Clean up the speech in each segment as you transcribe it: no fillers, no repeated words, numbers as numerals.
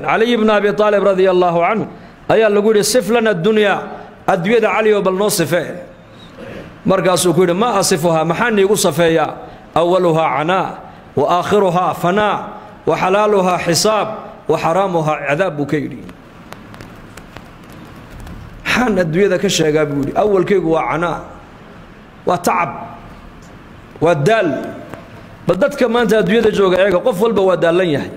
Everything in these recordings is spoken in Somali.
Caliy bna Abi Aalib radia allaahu canhu ayaa lagu yidhi sif lana adunyaa, adduunyada caliyo bal noo sifee. Markaasuu ku yidhi ma asifuhaa, maxaa niigu safeeyaa? Awaluhaa canaa wa aakhiruhaa fanaa wa xalaaluhaa xisaab wa xaraamuhaa cadaab buu ka yidhi. Maxaan adduunyada ka sheegaa buu yidhi. Awalkaygu waa canaa, waa tacab, waa daal. Bal dadka maanta adduunyada jooga eega, qof walba waa daallan yahay.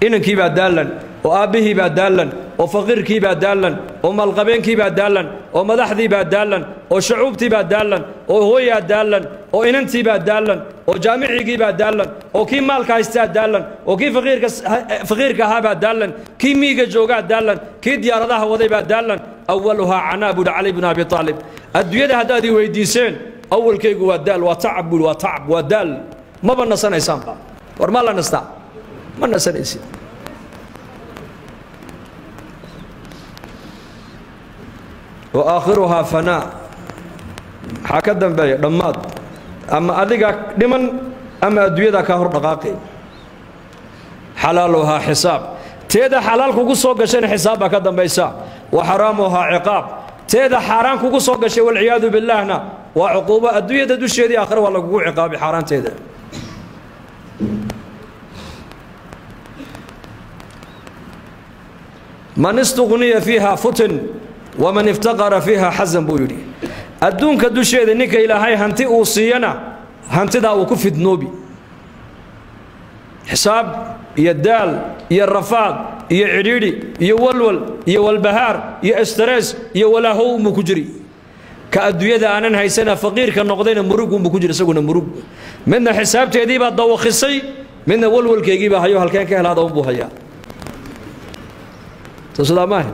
Inankii baa daallan, oo aabbihii baa daallan, oo faqiirkii baa daallan, oo maalqabeenkii baa daallan, oo madaxdii baa daallan, oo shacuubtii baa daallan, oo hooyaa daallan, oo inantii baa daallan, oo jaamicigii baa daallan, oo kii maalka haystaa daallan, oo kii faqiirka ahaa baa daallan, kii miiga joogaa daallan, kii diyaaradaha waday baa daallan. Awaluhaa canaa buuhi Cali bnu Abi Aalib. Adduunyada haddaad i weydiiseen, awalkaygu waa daal, waa tacab buuhi, waa tacab, waa daal. Maba nasanaysaanba, war ma la nastaa? Ma nasanaysid. Wa aakhiruhaa fanaa, maxaa ka dambeeya? Dhammaad. Ama adigaa dhiman ama adduunyadaa kaa hor dhaqaaqay. Xalaaluhaa xisaab, teeda xalaal kugu soo gashayna xisaab baa ka dambaysa. Wa xaraamuhaa ciqaab, teeda xaaraan kugu soo gashay walciyaadu billaahna waa cuquubo adduunyada dusheedii, aakhira waa lagugu ciqaabay xaaraanteeda. Man istuqniya fiiha futin waman iftaqara fiiha xasan buu yidhi. Adduunka dusheeda ninka Ilaahay hanti uu siiyana hantidaa uu ku fidnoobi, xisaab iyo daal iyo rafaad iyo cidhiidhi iyo walwal iyo walbahaar iyo estrees iyo walaahow unbuu ku jiri. Ka adduunyada aanan haysana faqiirka noqdayna murug unbuu ku jiri, isaguna murug. Midna xisaabteediibaa dawakhisay, midna walwalkeygiibaa hayo, halkeen ka helaada unbuu hayaa. Soo sidaa maaha?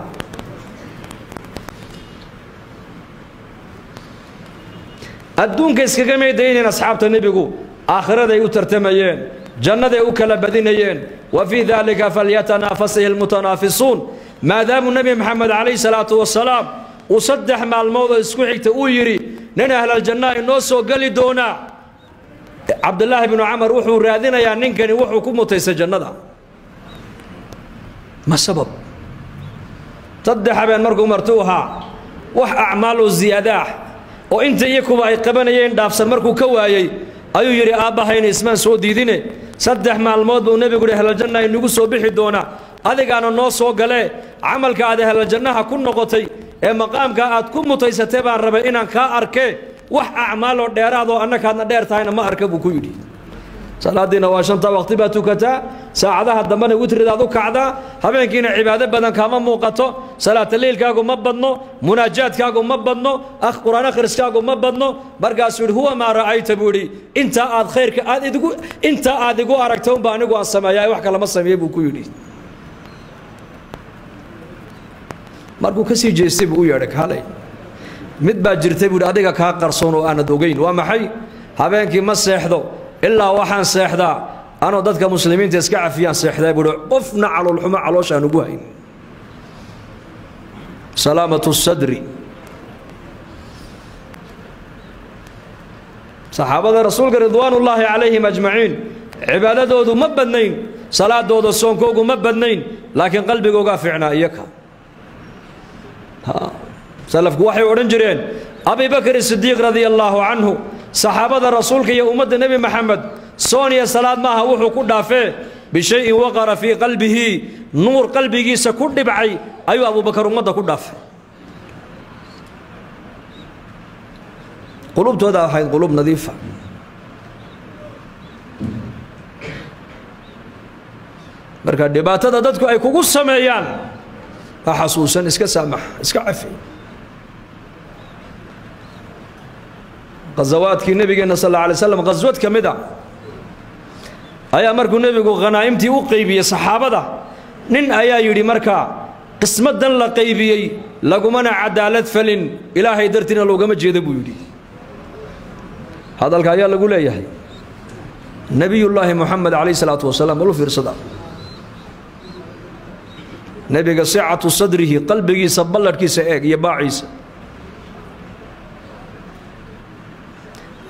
Adduunka iskaga maydaynayn asxaabta nebigu, aakhiraday u tartamayeen, jannaday u kala badinayeen. Wa fii daalika falyatanaafasahi almutanaafisuun. Maadaamuu Nebi Maxamed calayhi salaatu wasalaam uu 3 maalmood oo isku xigta uu yidhi nin ahlaljanna inoo soo geli doonaa, Cabdillaahi bnu Camar wuxuu raadinayaa ninkani wuxuu ku mutaystay jannada, ma sabab? 3 habeen markuu martuu ahaa wax acmaal oo ziyaadaah oo inta iyakuba ay qabanayeen dhaafsan markuu ka waayey ayuu yidhi aabbahayna ismaan soo diidine, 3 maalmood buu nebigu yidhi ahlaljanna inagu soo bixi doonaa, adigaana noo soo galee, camalka aad ahlaljannaha ku noqotay ee maqaamka aad ku mutaysatay baan rabay inaan kaa arkee, wax acmaaloo dheeraadoo annakaadna dheer tahayna ma arka buu ku yidhi. Salaadiina waa 5ta waqti baa tukataa, saacadaha dambena witridaad u kacdaa, habeenkiina cibaado badan kaama muuqato, salaataleylkaagu ma badno, munaajaadkaagu ma badno, qur-aan akhriskaagu ma badno. Markaasuu yidhi huwa maa ra'ayta buu yidhi, intaa aad khayrka aad idigu intaa aad igu aragta unba anigu aan sameeyaa, wax kalama sameeye buu ku yidhi. Markuu ka sii jeestay buu u yeedhay, kaalay, mid baa jirtay buu yidhi adiga kaa qarsoon oo aanad ogeyn. Waa maxay? Habeenkii ma seexdo ilaa waxaan seexdaa anoo dadka muslimiinta iska cafiyaan seexdaa buuhi, qofna caloolxumo caloosha aan ugu hayn. Salaamatu sadri. Saxaabada rasuulka ridwaanullaahi calayhim ajmaciin cibaadadoodu ma badnayn, salaadooda soonkoogu ma badnayn, laakiin qalbigoogaa fiicnaa iyaka. Salafku waxay odhan jireen Abi Bakr Sidiiq radia allaahu canhu, saxaabada rasuulka iyo ummadda Nebi Maxamed soon iyo salaad maaha wuxuu ku dhaafee, bishayin waqara fii qalbihi, nuur qalbigiisa ku dhibcay ayuu Abubakar ummadda ku dhaafay. Qulubtooda ahayd qulub nadiifa. Marka dhibaatada dadku ay kugu sameeyaan ha xasuusan, iska saamax, iska cafi. Ghazawaadkii nebigeenna sal alla alay slam ghaswad ka mid a ayaa markuu nebigu khanaa'imtii u qaybiyey saxaabada, nin ayaa yidhi markaa qismadan la qaybiyey lagumana cadaalad falin, Ilaahay dartiina loogama jeedo buu yidhi. Hadalka ayaa lagu leeyahay Nebiyullaahi Moxamed calayh isalaatu wasalaam. Balu fiirsada nebiga sicatu sadrihi, qalbigiisa balladhkiisa eeg iyo baaciisa.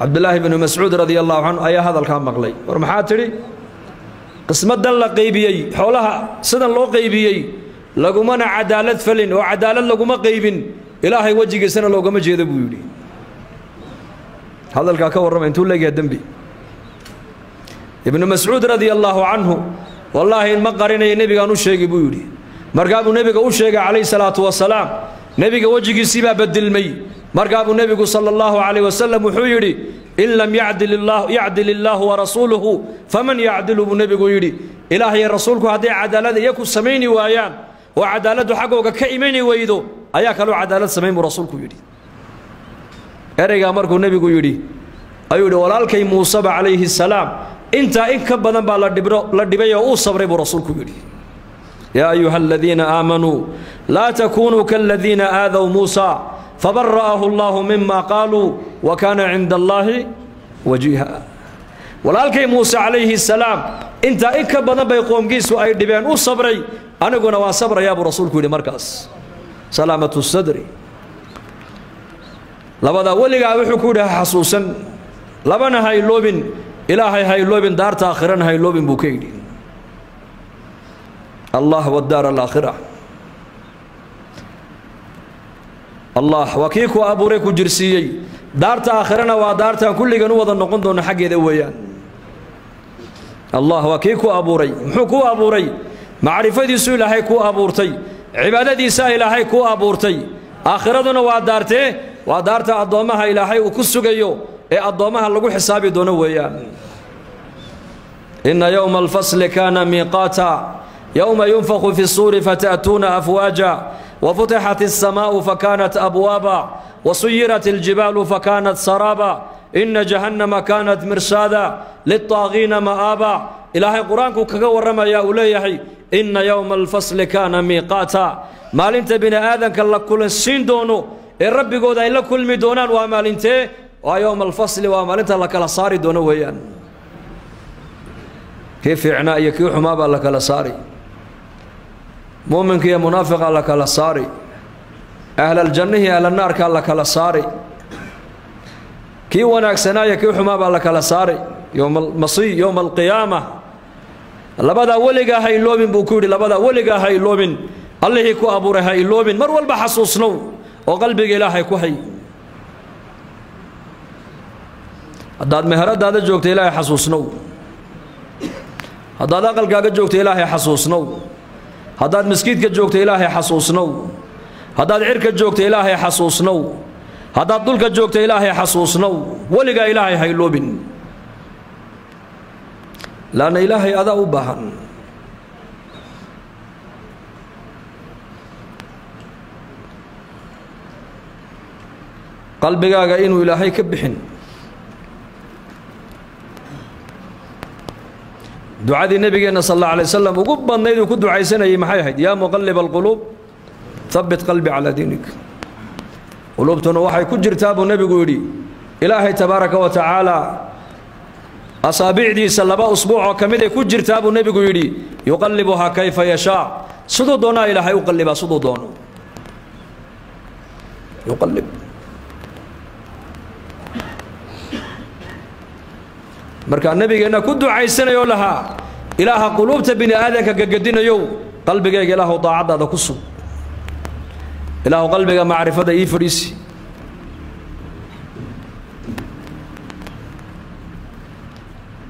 Cabdillaahi bnu Mascuud radia allahu canhu ayaa hadalkaa maqlay. War maxaa tidhi? Qismadan la qaybiyey, xoolaha sidan loo qaybiyey, lagumana cadaalad falin oo cadaalad laguma qaybin, ilaahay wejigiisana loogama jeedo buu yidhi. Hadalkaa ka warrama intuu leegyahay dembi. Ibnu Mascuud radia allaahu canhu, wallaahi ma qarinayo, nebigaan u sheegay buu yidhi. Markaa buu nebiga u sheegay calayhi salaatu wasalaam. Nebiga wejigiisii baa bedilmay. Markaa buu nebigu sala allahu calayh wasalam wuxuu yidhi, in lam yacdil illaahu warasuuluhu faman yacdilu, buu nebigu yidhi. Ilaah iyo rasuulku hadday cadaalad iyaku samayni waayaan oo cadaaladdu xaggooga ka imani weydo, ayaa kaloo cadaalad samayn, buu rasuulku yidhi. Ereygaa markuu nebigu yidhi ayuu yidhi, walaalkay Muuseba calayhi salaam intaa in ka badan baa la dhibay oo uu sabray, buu rasuulku yidhi. Yaa ayuha aladiina aamanuu laa takunuu kaaladiina aadaw Muusa fabara'ahu allahu mima qaaluu wa kaana cinda allaahi wajiiha. Walaalkay Muuse calayhi salaam intaa in ka badan bay qoomkiisu ay dhibeen, u sabray, aniguna waan sabrayaa, buu rasuulku yidhi. Markaas salaamatu sadri labadaa weligaa wuxuu ku yidhi ha xasuusan, labana ha iloobin, ilaahay ha iloobin, daarta aakhirana ha iloobin, buu ka yidhi. Allah wadaar alaakhira. Allah waa kii ku abuuray, ku jirsiiyey. Daarta aakhirana waa daartaan kulligan u wada noqon doono xaggeeda weeyaan. Allah waa kii ku abuuray. Muxuu kuu abuuray? Macrifadiisuu ilaahay kuu abuurtay, cibaadadiisaa ilaahay kuu abuurtay. Aakhiraduna waa daartee? Waa daarta addoommaha ilaahay uu ku sugayo ee addoommaha lagu xisaabi doono weeyaan. Ina yowma alfasli kaana miiqaata, yowma yunfaku fi suuri fata'tuuna afwaaja, wafutixat alsamaa'u fakanat abwaaba, wasuyirat aljibaalu fakanat saraaba, ina jahannama kaanat mirsaada lilطaagiina ma'aaba. Ilaahay qur-aanku kaga warramayaa, uu leeyahay ina yowma alfasli kaana miiqaata. Maalinta bini aadanka la kulansiin doono ee rabbigooda ay la kulmi doonaan waa maalintee? Waa yowma alfasli, waa maalinta la kala saari doono weeyaan. Kii fiicnaa iyo kii xumaa baa la kala saari, muuminka iyo munaafiqaa la kala saari, ahlaljannihi ahlanaarkaa la kala saari, kii wanaagsanaa iyo kii xumaa baa la kala saari. Yowma almasiih, yowma alqiyaama. Labadaa weligaa ha iloobin, buu ku yidhi. Labadaa weligaa ha iloobin, allihii ku abuuray ha iloobin, mar walba xasuusnow oo qalbiga ilaahay ku hay. Haddaad meheradaada joogto ilaahay xasuusnow, haddaad aqalkaaga joogto ilaahay xasuusnow, haddaad maskiidka joogto ilaahay xasuusnow, haddaad cirka joogto ilaahay xasuusnow, haddaad dhulka joogto ilaahay xasuusnow. Weligaa ilaahay ha iloobin, laanna ilaahay adaa u baahan. Qalbigaaga inuu ilaahay ka bixin. Ducadii nabigeenna sal alla alay wasalam ugu badnayd uu ku ducaysanayay maxay ahayd? Yaa muqalliba alquluub habbit qalbi calaa diinik. Quluubtuna waxay ku jirtaa, buu nebigu yidhi, ilaahay tabaaraka wa tacaala asaabicdiisa laba usbuuc oo ka mid ay ku jirtaa, buu nebigu yidhi. Yuqallibuhaa kayfa yashaa, siduu doonaa ilaahay u qallibaa, siduu doono yuqallib. Markaa nabigeenna ku ducaysanayoo lahaa, ilaaha quluubta bini aadanka gagadinayow, qalbigayga ilaahu daacaddaada ku sug, ilaahu qalbiga macrifada ii fadhiisi.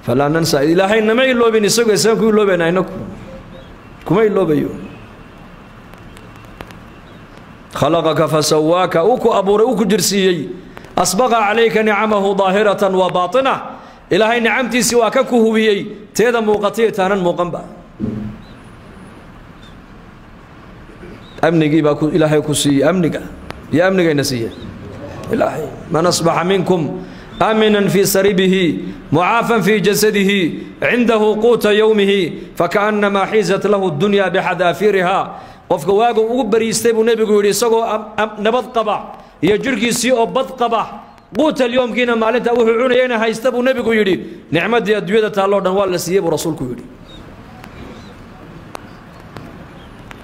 Falaa nansa, ilaahay nama iloobin, isagu isaan ku iloobayna, inaku kuma iloobayo. Khalaqaka fasawaaka, uu ku abuuray, uu ku jirsiiyey. Asbaqa calayka nicamahu daahiratan wa baatina, ilaahay nicamtiisii waa ka ku hubiyey, teeda muuqatay taanan muuqanba. Amnigii baa ilaahay ku siiyey, amniga iyo amnigayna siiye ilaahay. Man asbaxa minkum aaminan fii saribihi mucaafan fii jasadihi cindahu quuta yowmihi fakaannamaa xiizat lahu dunya bixadaafiiriha. Qofka waagu ugu bariistay, buu nebigu yidhi, isagoo nabad qaba iyo jidhkiisii oo bad qaba, quutal yoomkiina maalinta wuxuu cunayayna haysta, buu nebigu yidhi, nicmaddii adduunyada taalloo dhan waa la siiyey, buu rasuulku yidhi.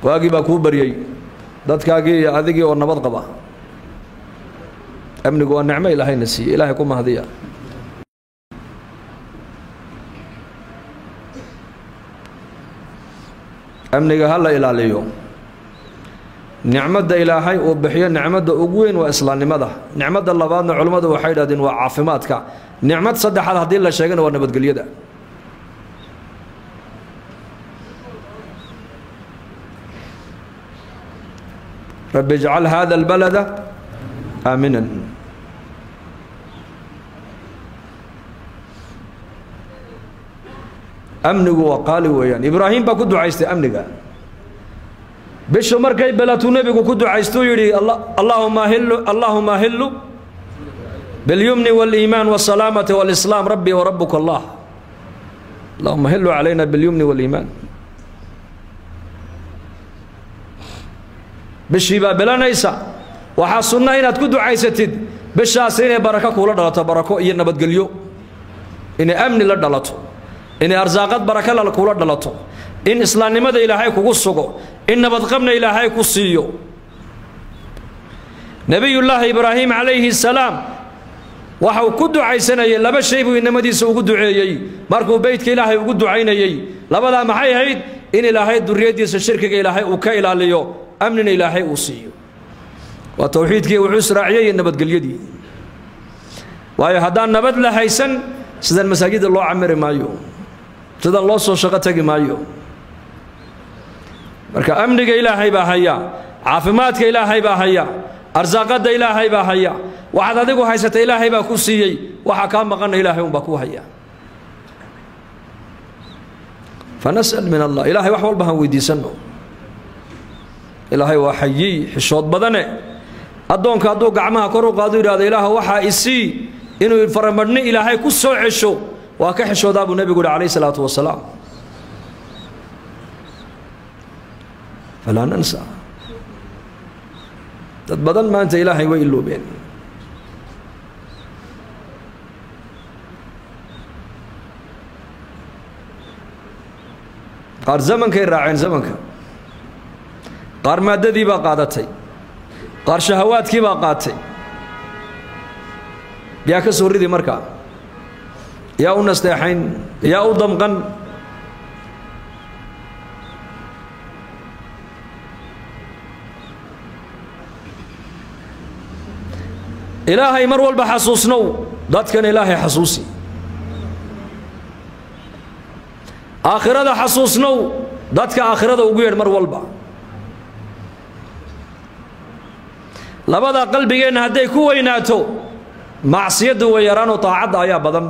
Waagii baa kuu baryey, dadkaagii iyo adigii oo nabad qaba. Amnigu waa nicmo ilaahayna siiyey, ilaahay ku mahdiya. Amniga ha la ilaaliyo. Nicmadda Ilaahay uu bixiyo nicmadda ugu weyn waa islaamnimada. Nicmadda labaadna culimmadu waxay yidhahdeen waa caafimaadka. Nicmad saddexaad haddii la sheegana waa nabadgelyada. Rabbi ijcal hada albalada aaminan. Amnigu waa qaali weeyaan. Ibraahim baa ku ducaystay amniga. Bishu markay belatuu nebigu ku ducaystuu yidhi allaahuma ahillu bilyumni waaliimaan waasalaamati waalislaam rabbii wa rabbuka allah. Allahuma ahillu calayna bilyumni waaliimaan. Bishii baa belanaysa. Waxaa sunna inaad ku ducaysatid bishaasi inay barako kuula dhalato, barako iyo nabadgelyo, inay amni la dhalato, inay arsaaqad baraka la kuula dhalato, in islaamnimada Ilaahay kugu sugo, in nabadqabna Ilaahay ku siiyo. Nabiyullaahi Ibraahim calayhi salaam waxa uu ku ducaysanayay laba shay buu inamadiisa ugu duceeyey markuu beytka Ilaahay ugu ducaynayay. Labadaa maxay ahayd? In Ilaahay duriyadiisa shirkiga Ilaahay uu ka ilaaliyo, amnina Ilaahay uu siiyo. Waa tawxiidkii wuxuu israaciyey nabadgelyadii. Waayo haddaan nabad la haysan sidan masaajidda loo camiri maayo, sidan loo soo shaqo tegi maayo. Marka amniga Ilaahay baa haya, caafimaadka Ilaahay baa haya, arsaaqadda Ilaahay baa haya. Waxaad adigu haysata Ilaahay baa ku siiyey, waxa kaa maqanna Ilaahay unbaa ku haya. Fanas'al min Allah. Ilaahay wax walba han weydiisanno. Ilaahay waa xayiy xishood badane. Addoonka hadduu gacmaha kor u qaado yidhahdo Ilaah waxaa isii, inuu faramadhni Ilaahay ku soo cesho waa ka xishoodaa buu nebigu yihi calayhi salaatu wasalaam. Falaa nansa. Dad badan maanta Ilaahay way iloobeen. Qaar zamankay raaceen zamanka, qaar maaddadii baa qaadatay, qaar shahawaadkii baa qaatay. Yaa ka soo ridi markaa? Yaa u nasteexayn? Yaa u damqan? Ilaahay mar walba xasuusnow. Dadkan Ilaahay xasuusi, aakhirada xasuusnow, dadka aakhirada ugu yeedh mar walba. Labada qalbigeenna hadday ku weynaato macsiyaddu way yaraanoo taacadda ayaa badan.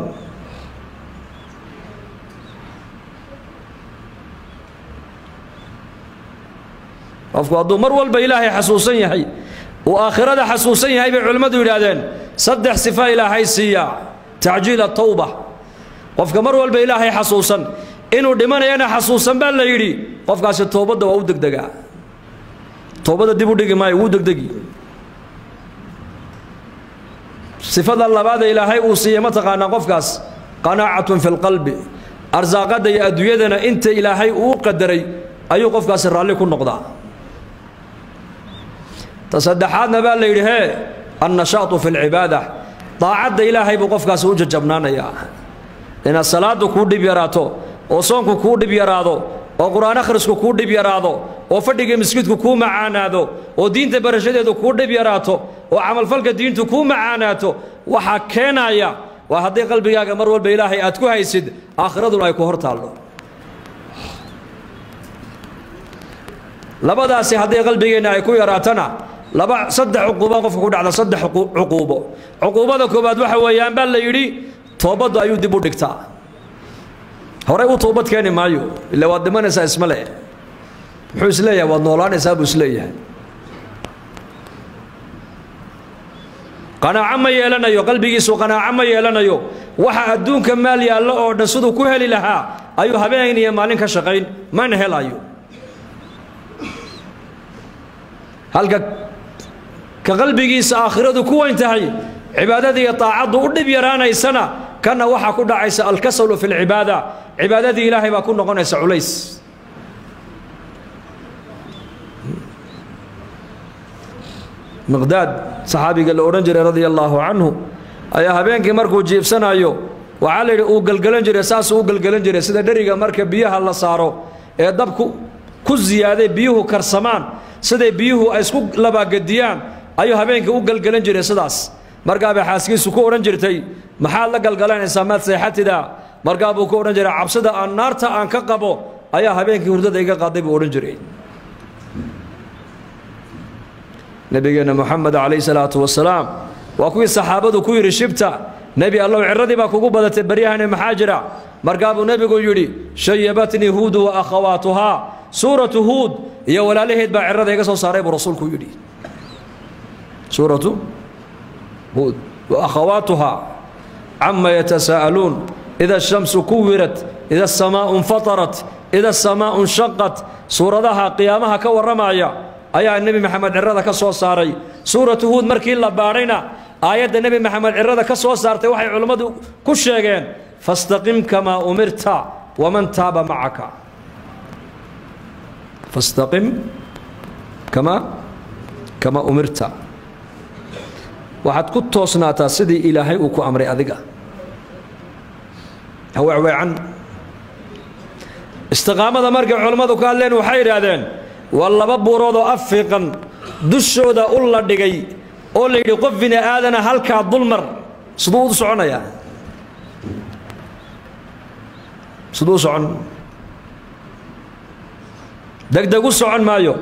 Qofku hadduu mar walba Ilaahay xasuusan yahay uu aakhirada xasuusan yahay bay culimmadu yidhaahdeen saddex sifa Ilaahay siiyaa. Tacjiil atawba. Qofka mar walba Ilaahay xasuusan inuu dhimanayana xasuusan baa la yidhi qofkaasi toobadda waa u degdegaa, toobadda dib u dhigi maayo, wuu degdegi. Sifada labaad ee Ilaahay uu siiyey ma taqaanaa qofkaas? Qanaacatun fi lqalbi. Arsaaqadda iyo adduunyadana inta Ilaahay uu qadaray ayuu qofkaasi raalli ku noqdaa. Ta saddexaadna baa la yidhi hee annashaatu fi lcibaada. Daacadda Ilaahay buu qofkaasi u jajabnaanayaa. Inaad salaaddu kuu dhib yaraato, oo soonku kuu dhib yaraado, oo qur-aan akhrisku kuu dhib yaraado, oo fadhiga masjidku kuu macaanaado, oo diinta barashadeedu kuu dhib yaraato, oo camalfalka diintu kuu macaanaato, waxaa keenaya waa haddii qalbigaaga mar walba Ilaahay aad ku haysid, aakhiraduna ay ku hor taallo. Labadaasi haddii qalbigeenna ay ku yaraatana laba saddex cuquubo qofka ku dhacda. Saddex cuquubo. Cuquubada koowaad waxa weeyaan baa la yidhi toobaddu ayuu dib u dhigtaa. Horey u toobad keeni maayo, ila waad dhimanaysaa isma le. Muxuu isleeyahay? Waad noolaanaysaa buu isleeyahay. Qanaaco ma yeelanayo, qalbigiisu qanaaco ma yeelanayo. Waxa adduunka maal yaallo oo dhan siduu ku heli lahaa ayuu habeen iyo maalin ka shaqayn, mana helayo. Halka ka qalbigiisa aakhiradu ku weyn tahay, cibaadada iyo taacaddu u dhib yaraanaysana, kana waxaa ku dhacaysa alkasalu fi lcibaada. Cibaadadii Ilaahay baa ku noqonaysa culays. Miqdaad saxaabiga la odhan jiray radia allaahu canhu ayaa habeenkii markuu jiibsanayo waxaa la yidhi uu gelgelan jiray, saasuu u gelgelan jiray sida dheriga marka biyaha la saaro ee dabku ku ziyaaday biyuhu karsamaan siday biyuhu ay isku labaagadiyaan ayuu habeenkii u galgalan jiray sidaas. Markaa bay xaaskiisu ku odhan jirtay maxaad la galgalanaysaa maad seexatida? Markaa buu ku odhan jiray cabsida aan naarta aan ka qabo ayaa habeenkii hurdada iga qaaday buu odhan jiray. Nabigeenna Moxamed calayhi salaatu wasalaam waa kuwii saxaabadu ku yidhi shibta nebi allow ciradii baa kugu badatay baryahane maxaa jira? Markaa buu nebigu yidhi shayabatnii huudu wa akhawaatuhaa, suuratu Huud iyo walaalaheed baa cirada iga soo saaray buu rasuulku yidhi. Suuratu Huud wa akhawaatuhaa cama yatasaa'aluun ida ashamsu kuwirat ida asamaa'u infatarat ida asamaa'u inshaqat. Suuradaha qiyaamaha ka warramaya ayaa nebi Maxamed cirada ka soo saaray. Suuratu Huud markii la baadhayna aayadda nebi Maxamed cirada ka soo saartay waxay culimmadu ku sheegeen fastaqim kamaa umirta waman taaba macaka. Fastaqim kamaa umirta, waxaad ku toosnaataa sidii Ilaahay uu ku amray adiga, haweecweecan. Istiqaamada markay culimmadu ka hadleen waxay yidhaahdeen waa laba buurood oo afiiqan dushooda u la dhigay oo la yidhi qof bini aadana halkaa dulmar, siduu u soconayaa? Siduu u socon? Degdeg u socon maayo,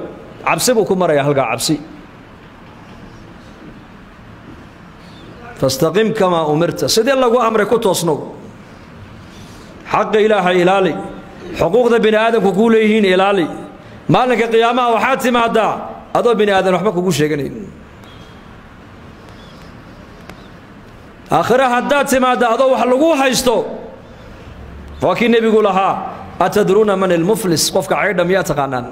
cabsi buu ku marayaa halkaa cabsi. Fastaqim kamaa umirta, sidii lagu amray ku toosnow. Xaqa Ilaahay ilaali, xuquuqda bini aadamku kuu leeyihiin ilaali. Maalinka qiyaamaha waxaad timaadaa adoo bini aadan waxba kugu sheeganayn. Aakhire haddaad timaadda adoo wax lagu haysto, waa kii nebigu lahaa atadruuna man ilmuflis, qofka caydha miyaa taqaanaan?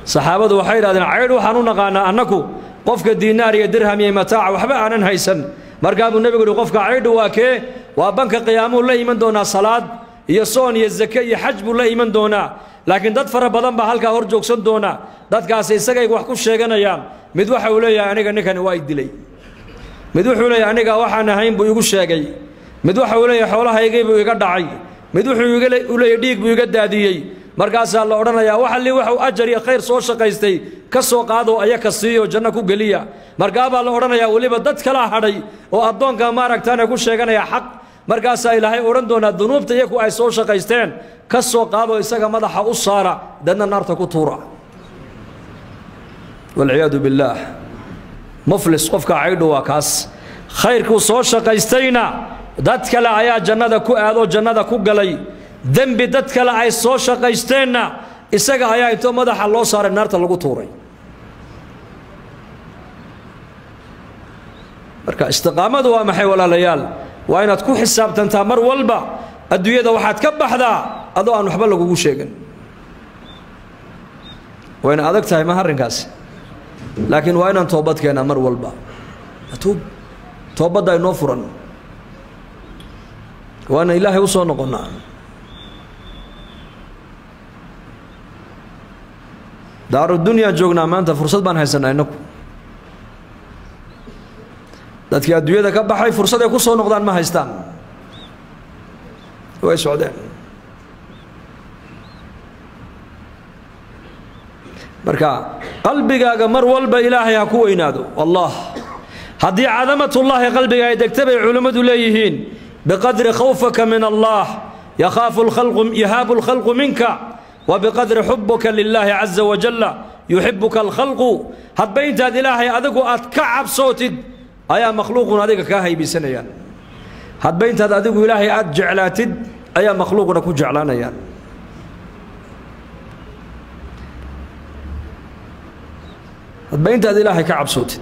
Saxaabadu waxay yidhahdeen caydh waxaan u naqaanaa annaku qofka diinaar iyo dirham iyo mataaca waxba aanan haysan. Markaa buu nebigu yihi qofka caydhu waa kee? Waa banka qiyaamuu la iman doonaa salaad iyo soon iyo zake iyo xaj buu la iman doonaa, laakiin dad fara badan baa halkaa hor joogsan doona. Dadkaasi isagay wax ku sheeganayaan. Mid waxa uu leeyahay aniga ninkani waa i dilay, mid wuxuu leeyahay aniga waxaan ahayn buu igu sheegay, mid waxa uu leeyahay xoolahaygii buu iga dhacay, mid wuxuu u leeyahay dhiig buu iga daadiyey. Markaasaa la odhanayaa waxalli waxuu ajar iyo khayr soo shaqaystay ka soo qaadoo ayaka siiyo janno ku geliya. Markaabaa la odhanayaa weliba dad kala hadhay oo addoonka maaragtaana ku sheeganaya xaq. Markaasaa Ilaahay odhan doonaa dunuubta iyaku ay soo shaqaysteen ka soo qaadoo isaga madaxa u saara, dadna naarta ku tuura, walciyaadu billaah. Muflis qofka caydhu waa kaas, khayrkuu soo shaqaystayna dad kale ayaa jannada ku aadoo jannada ku galay, dembi dad kale ay soo shaqaysteenna isaga ayaa intoo madaxa loo saaray naarta lagu tuuray. Marka istiqaamadu waa maxay walaalayaal? Waa inaad ku xisaabtantaa mar walba adduunyada waxaad ka baxdaa adoo aan waxba lagugu sheegin. Wayna adag tahay ma arrinkaasi, laakiin waa inaan toobad keenaa mar walba. Atuub, toobadda inoo furan, waana Ilaahay u soo noqonnaa. Daaru dunyaan joognaa maanta, fursad baan haysanaa innaku. Dadkii adduunyada ka baxay fursad ay ku soo noqdaan ma haystaan, way socdeen. Marka qalbigaaga mar walba Ilaahay ha ku weynaado. Allah haddii cadamatullaahi qalbiga ay degta bay culimmadu leeyihiin biqadri khawfaka min Allah yakhaafu lkhalqu yahaabu alkhalqu minka, wa biqadri xubuka lilaahi caza wajalla yuxibuka alkhalqu. Hadba intaad Ilaahay adigu aad ka cabsootid ayaa makhluuqun adiga kaa haybisanayaan, hadba intaad adigu Ilaahay aad jeclaatid ayaa makhluuquna ku jeclaanayaan. Hadba intaad Ilaahay ka cabsootid.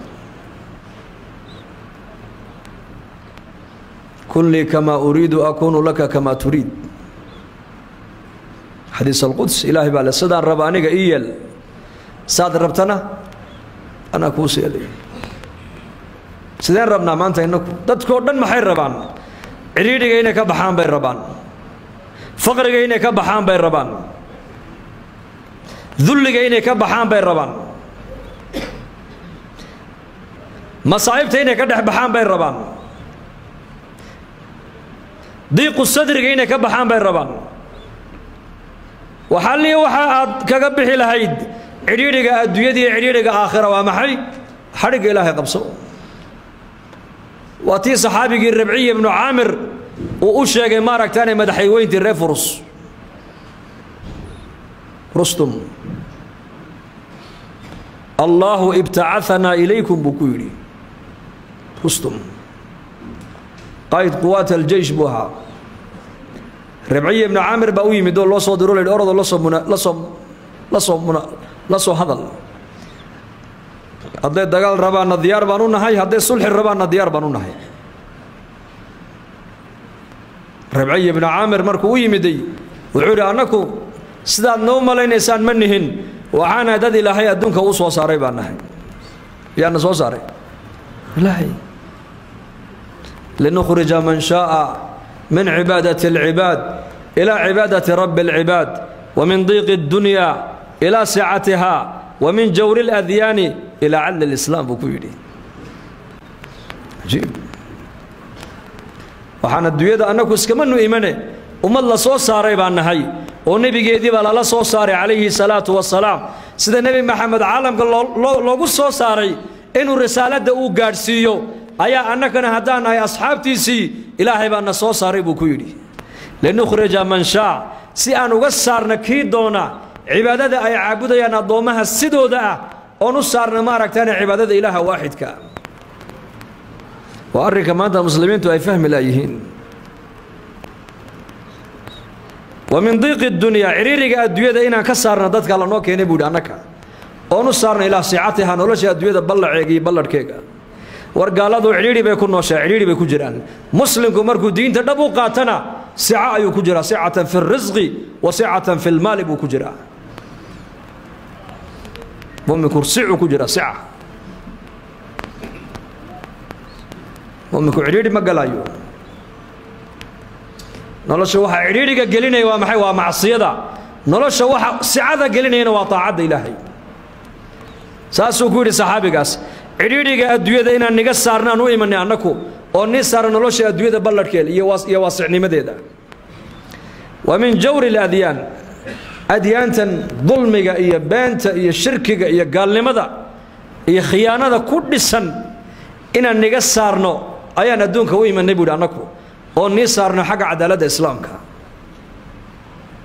Kun lii kamaa uriidu akuunu laka kamaa turiid, xadiis alquds. Ilaahay baa le sidaan raba aniga ii yeel, saad rabtana anaa kuu seelay. Sideen rabnaa maanta innaku? Dadkoo dhan maxay rabaan? Cidhiidhiga inay ka baxaan bay rabaan, faqriga inay ka baxaan bay rabaan, dulliga inay ka baxaan bay rabaan, masaa'ibta inay ka dhex baxaan bay rabaan, diiqu sadriga inay ka baxaan bay rabaan. Waxalii waxa aad kaga bixi lahayd cidhiidhiga adduunyada iyo cidhiidhiga aakhira waa maxay? Xadhigga Ilaahay qabso. Waa tii saxaabigii Rabciy ibnu Caamir uu u sheegay maaragtaanay madaxayweyntii reer Furus Rustum, Allaahu ibtacaanaa ilaykum buu ku yidhi Rustum, qaa'id quwaat aljeysh buu ahaa. Rabciy ibnu Caamir baa u yimid oo loo soo diro, la yidhi orodoo la soo hadal. Hadday dagaal rabaanna diyaar baan u nahay, hadday sulxi rabaanna diyaar baan u nahay. Rabciy ibnu Caamir markuu u yimiday wuxuu yidhi annaku sidaad noo malaynaysaan ma nihin, waxaana dad Ilaahay adduunka uu soo saaray baan nahay. Yaana soo saaray Ilaahay, linukhrija man shaaa min cibaadati alcibaad ilaa cibaadati rabbi alcibaad, wa min diiqi addunya ilaa sicatiha, wa min jawri aladyaani ilaa cadli alislaam buu ku yidhi. Ajiib. Waxaan adduunyada annaku iskamanu imane, ummad la soo saaray baan nahay oo nebigeedii baa lala soo saaray calayhi salaatu wasalaam. Sida Nebi Maxamed caalamka loogu soo saaray inuu risaaladda uu gaadhsiiyo, ayaa annagana haddaan nahay asxaabtiisii Ilaahay baa na soo saaray buu ku yidhi. Linukhrija man shaa, si aan uga saarna kii doona cibaadada ay caabudayaan addoommaha sidooda ah, oon u saarna maaragtaana cibaadada Ilaaha waaxidka. Waa arrinka maanta muslimiintu ay fahmi laayihiin. Wa min diiqi dunyaa, ciriiriga adduunyada inaan ka saarna dadka lanoo keenay buu yidhi annaka, oon u saarna ilaa sicatiha, nolosha adduunyada ballaceega iyo balladhkeega. War gaaladu cidhiidhi bay ku nooshaa, cidhiidhi bay ku jiraan. Muslimku markuu diinta dhab u qaatana sica ayuu ku jiraa, sicatan fi lrisqi wa sicatan fi lmaali buu ku jiraa. Muminku sicuu ku jiraa, sica. Muminku cidhiidhi ma galayo. Nolosha waxa cidhiidhiga gelinaya waa maxay? Waa macsiyada. Nolosha waxa sicada gelinayana waa taacadda Ilaahay. Saasuu ku yidhi saxaabigaas, cidhiidhiga adduunyada inaan niga saarnaan u imanay annaku, oo nii saara nolosha adduunyada balladhkeeda iyo waasicnimadeeda. Wa min jawri aladyaan, adyaantan dulmiga iyo beenta iyo shirkiga iyo gaalnimada iyo khiyaanada ku dhisan inaan niga saarno ayaan adduunka u imanay buu yidhi annaku, oo nii saarno xagga cadaaladda islaamka.